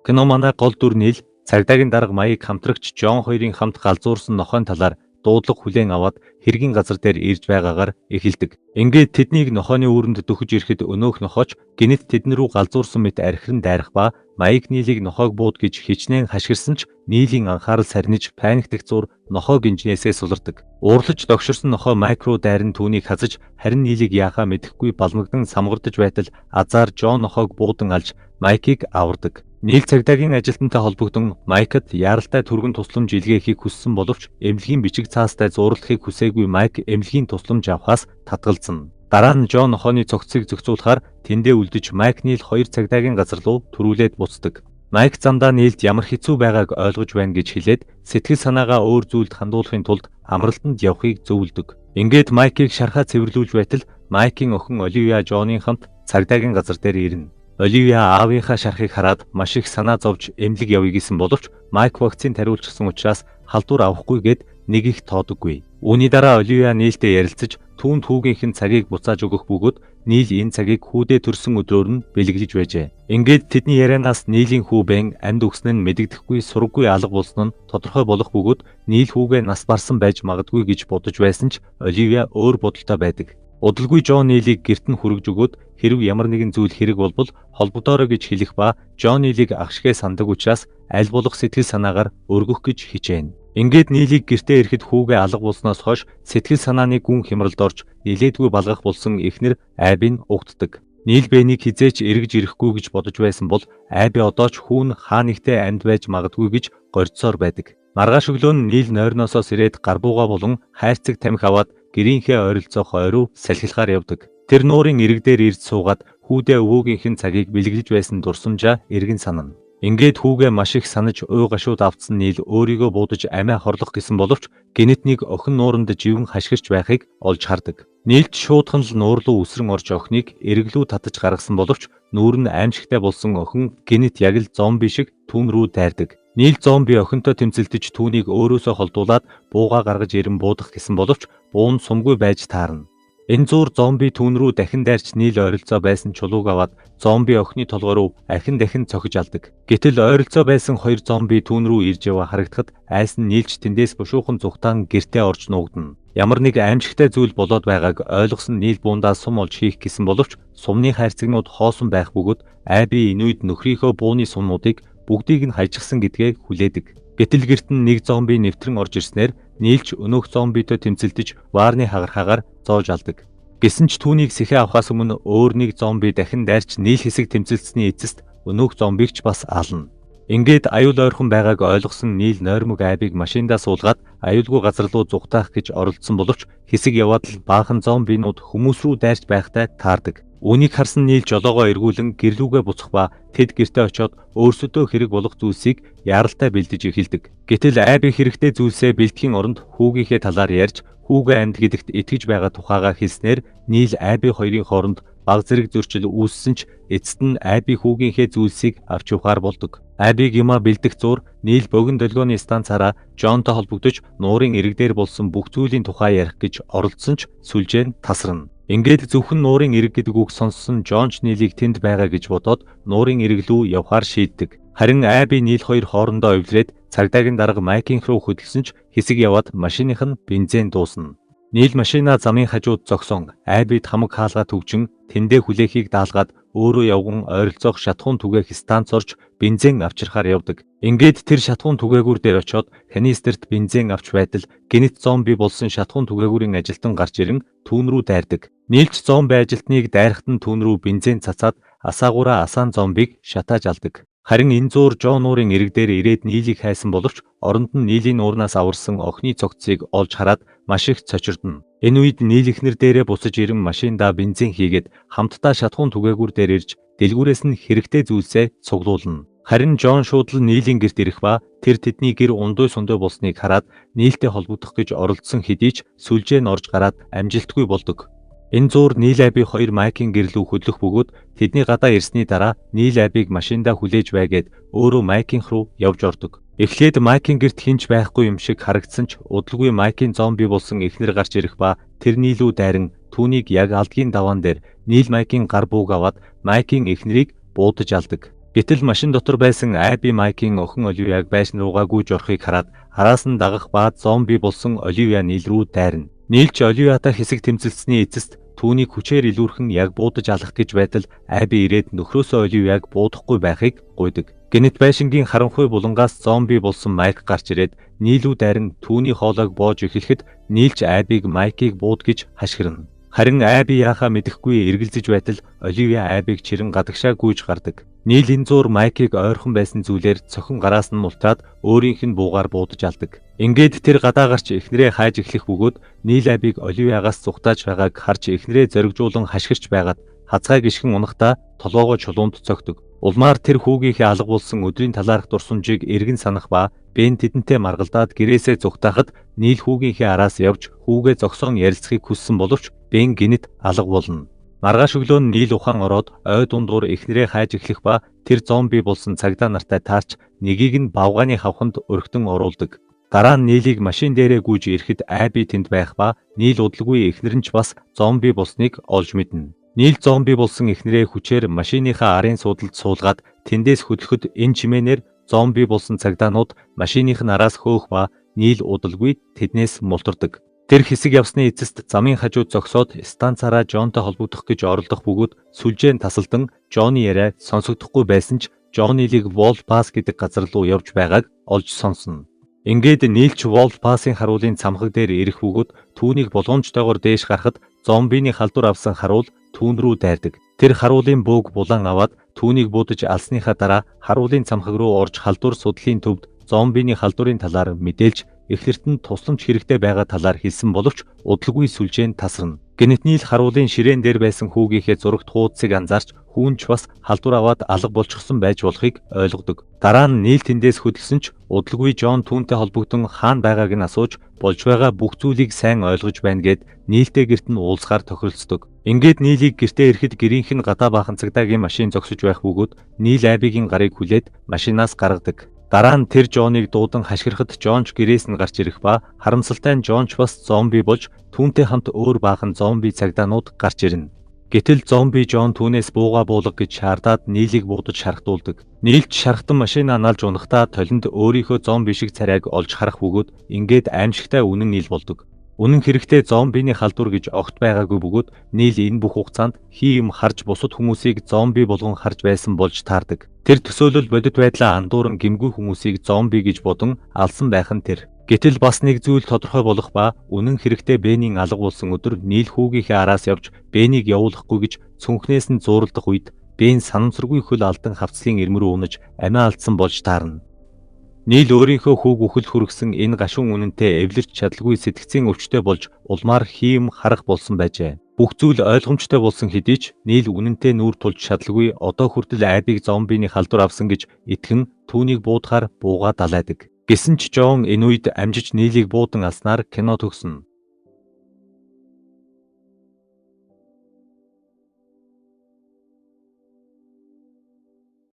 Кино манай гол дүр Нил цагдаагийн дарга Майк хамтрагч Жон хоёрын хамт галзуурсан нохойн талаар дуудлага хүлээн аваад хэргийн газар дээр ирж байгаагаар эхэлдэг. Ингээд тэднийг нохойны үүрэнд дөхөж ирэхэд өнөөх нохойч гэнэт тэдэн рүү галзуурсан мэт архиран дайрах ба Майк Нийлийг нохойг бууд гэж хичнээн хашгирсан ч Нийлийн анхаарал сарниж паниктах зуур нохой гинжнээсээ сулардаг. Уурлаж догширсон нохой Майк руу дайран түүнийг хазаж, харин Нийлийг яахаа мэдэхгүй балмагдан самгардаж байтал азаар Жон нохойг буудан алж Майкийг авардаг. Нийл цагдаагийн ажилтантай холбогдсон Майкад яаралтай түргэн тусламж илгээхийг хүссэн боловч эмнэлгийн бичиг цаастай зурлахыг хүсээгүй Майк эмнэлгийн тусламж авахаас татгалзана. Дараа нь Жон нохойны цогцыг зохицуулахаар тэндээ үлдэж, Майк Нийл хоёр цагдаагийн газар руу түрүүлээд буцдаг. Майк замдаа Нийлд ямар хэцүү байгааг ойлгож байна гэж хэлээд, сэтгэл санаагаа өөр зүйлд хандуулахын тулд амралтанд явахыг зөвлөдөг. Ингээд Майкийг шархаа цэвэрлүүлж байтал Майкийн охин Оливия Жонын хамт цагдаагийн газар дээр ирнэ. Оливия аавынхаа шархыг хараад маш их санаа зовж эмнэлэг явъя гэсэн боловч Майк вакцин тариулчихсан учраас халдвар авахгүй гээд нэг их тоодоггүй. Үүний дараа Оливия Нийлтэй ярилцаж, түүнд хүүгийнх нь цагийг буцааж өгөх бөгөөд Нийл энэ цагийг хүүдээ төрсөн өдрөөр нь бэлэглэж байжээ. Ингээд тэдний ярианаас Нийлийн хүү Бен амьд өгсөн нь мэдэгдэхгүй, сураггүй алга болсон нь тодорхой болох бөгөөд Нийл хүүгээ нас барсан байж магадгүй гэж бодож байсан ч Оливия өөр бодолтой байдаг. Удалгүй Жон Нийлийг гэрт нь хүргэж өгөөд, хэрв ямар нэгэн зүйл хэрэг болбол холбогдоорой гэж хэлэх ба Жон Нийлийг ах шигээ сандаг учраас аль болох сэтгэл санаагаар өргөх гэж хичээнэ. Ингээд Нийлийг гэртээ ирэхэд хүүгээ алга болсноос хойш сэтгэл санааны гүн хямралд орж нилээдгүй балгах болсон эхнэр Айбин угтдаг. Нийл Бэнийг хэзээ ч эргэж ирэхгүй гэж бодож байсан бол Айби одоо ч хүү нь хаа нэгтээ амьд байж магадгүй гэж горьдсоор байдаг. Маргааш өглөө нь Нийл нойрносоо сэрээд гар буугаа болон хайрцаг тамхи аваад гэрийнхээ ойролцоох ой руу салхилахаар явдаг. Тэр нуурын эрэг дээр ирж суугаад хүүдээ өвөөгийнх нь цагийг бэлэглэж байсан дурсамжаа эргэн санана. Ингээд хүүгээ маш их санаж уй гашууд автсан Нийл өөрийгөө буудаж амиа хорлох гэсэн боловч гэнэт нэг охин нууранд живэн хашгирч байхыг олж хардаг. Нийлд шуудхан л нуур руу үсрэн орж охиныг эрэг лүү татаж гаргасан боловч нүүр нь аймшигтай болсон охин гэнэт яг л зомби шиг түүн рүү дайрдаг. Нийл зомби охинтой тэмцэлдэж, түүнийг өөрөөсөө холдуулаад буугаа гаргаж ирэн буудах гэсэн боловч буу нь сумгүй байж таарна. Энэ зуур зомби түүн рүү дахин дайрч, Нийл ойролцоо байсан чулууг аваад зомби охины толгой руу ахин дахин цохиж алдаг. Гэтэл ойролцоо байсан хоёр зомби түүн рүү ирж яваа харагдахад айсан Нийл ч тэндээс бушуухан зугтаан гэртээ орж нуугдана. Ямар нэг аймшигтай зүйл болоод байгааг ойлгосон Нийл буундаа сум олж хийх гэсэн боловч сумны хайрцагнууд хоосон байх бөгөөд Айби энэ үед нөхрийнхөө бууны сумнуудыг бүгдийг нь хайчихсан гэдгээ хүлээдэг. Гэтэл гэрт нь нэг зомби нэвтрэн орж ирснээр Нийл ч өнөөх зомбитой тэмцэлдэж, ваарны хагархаагаар зоож алдаг. Гэсэн ч түүнийг сэхээ авахаас өмнө өөр нэг зомби дахин дайрч, Нийл хэсэг тэмцэлдсэний эцэст өнөөх зомбиг ч бас ална. Ингээд аюул ойрхон байгааг ойлгосон Нийл нойрмог Айбыг машиндаа суулгаад аюулгүй газар руу зугтаах гэж оролдсон боловч хэсэг яваад л баахан зомбинууд хүмүүс рүү дайрч байхтай таардаг. Үүнийг харсан Нийл жолоогоо эргүүлэн гэр лүүгээ буцах ба тэд гэртээ очиод өөрсөдөө хэрэг болох зүйлсийг яаралтай бэлдэж эхэлдэг. Гэтэл Айби хэрэгтэй зүйлсээ бэлтгэхийн оронд хүүгийнхээ талаар ярьж, хүүгээ амьд гэдэгт итгэж байгаа тухайгаа хэлснээр Нийл Айби хоёрын хооронд бага зэрэг зөрчил үүссэн ч эцэст нь Айби хүүгийнхээ зүйлсийг авч явахаар болдог. Айбиг юмаа бэлдэх зуур Нийл богино долгионы станцаараа Жонтой холбогдож, нуурын эрэг дээр болсон бүх зүйлийн тухай ярих гэж оролдсон ч сүлжээ нь тасарна. Ингээд зөвхөн нуурын эрэг гэдэг үг сонссон Жон ч Нийлийг тэнд байгаа гэж бодоод нуурын эрэг лүү явахаар шийддэг. Харин Айби, Нийл хоёр хоорондоо эвлэрээд цагдаагийн дарга Майкийн руу хөдөлсөн ч хэсэг яваад машиных нь бензин дуусна. Нийл машина замын хажууд зогсон Айбид хамаг хаалгаа түгжин тэндээ хүлээхийг даалгаад, өөрөө явган ойролцоох шатахуун түгээх станц орж бензин авчрахаар явдаг. Ингээд тэр шатахуун түгээгүүр дээр очиод канистерт бензин авч байтал гэнэт зомби болсон шатахуун түгээгүүрийн ажилтан гарч ирэн түүн рүү дайрдаг. Нийл ч зомби ажилтныг дайрахад нь түүн рүү бензин цацаад асаагаараа асаан зомбиг шатааж алдаг. Харин энэ зуур Жон нуурын эрэг дээр ирээд Нийлийг хайсан боловч оронд нь Нийлийн нуурнаас аварсан охины цогцыг олж хараад маш их цочирдоно. Энэ үед Нийл эхнэр дээрээ буцаж ирэн машиндаа бензин хийгээд хамтдаа шатахуун түгээгүүр дээр ирж дэлгүүрээс нь хэрэгтэй зүйлсээ цуглуулна. Харин Жон шууд л Нийлийн гэрт ирэх ба тэр тэдний гэр ундуй сундуй болсныг хараад Нийлтэй холбогдох гэж оролдсон хэдий ч сүлжээ нь орж гараад амжилтгүй болдог. Энэ зуур Нийл, Аби хоёр Майкийн гэр лүү хөдлөх бөгөөд тэдний гадаа ирсний дараа Нийл Абиг машиндаа хүлээж бай гээд өөрөө Майкийнх руу явж ордог. Эхлээд Майкийн гэрт хэн ч байхгүй юм шиг харагдсан ч удалгүй Майкийн зомби болсон эхнэр гарч ирэх ба тэр Нийл лүү дайран түүнийг яг алдгийн даваан дээр Нийл Майкийн гар бууг аваад Майкийн эхнэрийг буудаж алдаг. Гэтэл машин дотор байсан Аби Майкийн охин Оливиаг байшин руугаа гүйж орохыг хараад араас нь дагах ба зомби болсон Оливиа Нил рүү дайрна. Нил ч Оливиатай хэсэг тэмцэлсэний эцэст түүнийг хүчээр илүүрхэн яг буудаж алах гэж байтал Аби ирээд нөхрөөсөө Оливиаг буудахгүй байхыг гуйдаг. Гэнэт байшингийн харанхуй булангаас зомби болсон Майк гарч ирээд Нил рүү дайран түүний хоолойг боож эхлэхэд Нил ч Абиг Майкийг бууд гэж хашгирна. Харин Аби яахаа мэдэхгүй эргэлзэж байтал Оливиа Абиг чирэн гадагшаа гүйж гардаг. Нил энэ зуур Майкийг ойрхон байсан зүйлээр цохин гараас нь мултраад өөрийнх нь буугаар буудаж алдаг. Ингээд тэр гадаа гарч эхнэрээ хайж эхлэх бөгөөд Нил Абиг Оливиагаас зугтааж байгааг харж эхнэрээ зоригжуулан хашгирч байгаад хазгай гишгэн унахдаа толгоогоо чулуунд цогдог. Улмаар тэр хүүгийнхээ алга болсон өдрийн талаарх дурсамжийг эргэн санах ба Бен тэдэнтэй маргалдаад гэрээсээ зугтаахад Нил хүүгийнхээ араас явж хүүгээ зогсоон ярилцахыг хүссэн боловч Бен гэнэт алга болно. Маргааш өглөө нь Нил ухаан ороод ой дундуур эхнэрээ хайж эхлэх ба тэр зомби болсон цагдаа нартай таарч нэгийг нь бавгааны хавханд өргөтөн оруулдаг. Дараа нь Нилийг машин дээрээ гүйж ирэхэд Аби тэнд байх ба Нил удалгүй эхнэр нь ч бас зомби болсныг олж мэднэ. Нил зомби болсон эхнэрээ хүчээр машиныхаа арын суудалд суулгаад тэндээс хөдлөхөд энэ чимээнээр зомби болсон цагдаанууд машиных нь араас хөөх ба Нил удалгүй тэднээс мултардаг. Тэр хэсэг явсны эцэст замын хажууд зогсоод станцаараа Жонтой холбогдох гэж оролдох бөгөөд сүлжээ нь тасалдан Жоны яриа сонсогдохгүй байсан ч Жон Нилийг Wolf Pass гэдэг газар руу явж байгааг олж сонсно. Ингээд Нил ч Wolf Pass-ын харуулын цамхаг дээр ирэх бөгөөд түүнийг болгоомжтойгоор дээш гарахад зомбины халдвар авсан харуул түүн рүү дайрдаг. Тэр харуулын бөөг булан аваад түүнийг буудаж алсныхаа дараа харуулын цамхаг руу орж халдвар судлалын төвд зомбины халдварын талаар мэдээлж эхлэрт нь тусламж хэрэгтэй байгаа талаар хэлсэн боловч удалгүй сүлжээ нь тасарна. Гэнэт Нил харуулын ширээн дээр байсан хүүгийнхээ зурагт хуудсыг анзаарч хүүн ч бас халдвар аваад алга болчихсон байж болохыг ойлгодог. Дараа нь Нил тэндээс хөдөлсөн ч удалгүй Жон түүнтэй холбогдон хаана байгааг нь асууж болж байгаа бүх зүйлийг сайн ойлгож байна гээд Нилтэй гэрт нь уулзахаар тохиролцдог. Ингээд Нилийг гэртээ ирэхэд гэрийнх нь гадаа баахан цагдаагийн машин зогсож байх бөгөөд Нил Абигийн гарыг хүлээд машинаас гаргадаг. Дараа нь тэр Жоныг дуудан хашгирахад Жон ч гэрээс нь гарч ирэх ба харамсалтай нь Жон ч бас зомби болж түүнтэй хамт өөр баахан зомби цагдаанууд гарч ирнэ. Гэтэл зомби Жон түүнээс буугаа буулга гэж шаардаад Нилийг буудаж шархтуулдаг. Нил ч шархтан машинаа налж унахдаа толинд өөрийнхөө зомби шиг царайг олж харах бөгөөд ингээд аимшигтай үнэн Нил болдог. Үнэн хэрэгтээ зомбины халдвар гэж огт байгаагүй бөгөөд Нил энэ бүх хугацаанд хий юм харж бусад хүмүүсийг зомби болгон харж байсан болж таардаг. Тэр төсөөлөл бодит байдлаа андууран гэмгүй хүмүүсийг зомби гэж бодон алсан байх нь тэр. Гэтэл бас нэг зүйл тодорхой болох ба үнэн хэрэгтээ Бенийн алга болсон өдөр Нил хүүгийнхээ араас явж Бенийг явуулахгүй гэж цүнхнээс нь зууралдах үед Бен санамсаргүй хөл алдан хавцлын эрм рүү унаж амиа алдсан болж таарна. Нил өөрийнхөө хүүг үхэл хүргэсэн энэ гашуун үнэнтэй эвлэрч чадалгүй сэтгэцийн өвчтөй болж улмаар хийм харах болсон байжээ. Бүх зүйл ойлгомжтой болсон хэдий ч Нил үнэнтэй нүүр тулж чадалгүй одоо хүртэл Абиг зомбины халдвар авсан гэж итгэн түүнийг буудахаар буугаа далайдаг. Гэсэн ч Жон энэ үед амжиж Нилийг буудан алснаар кино төгснө.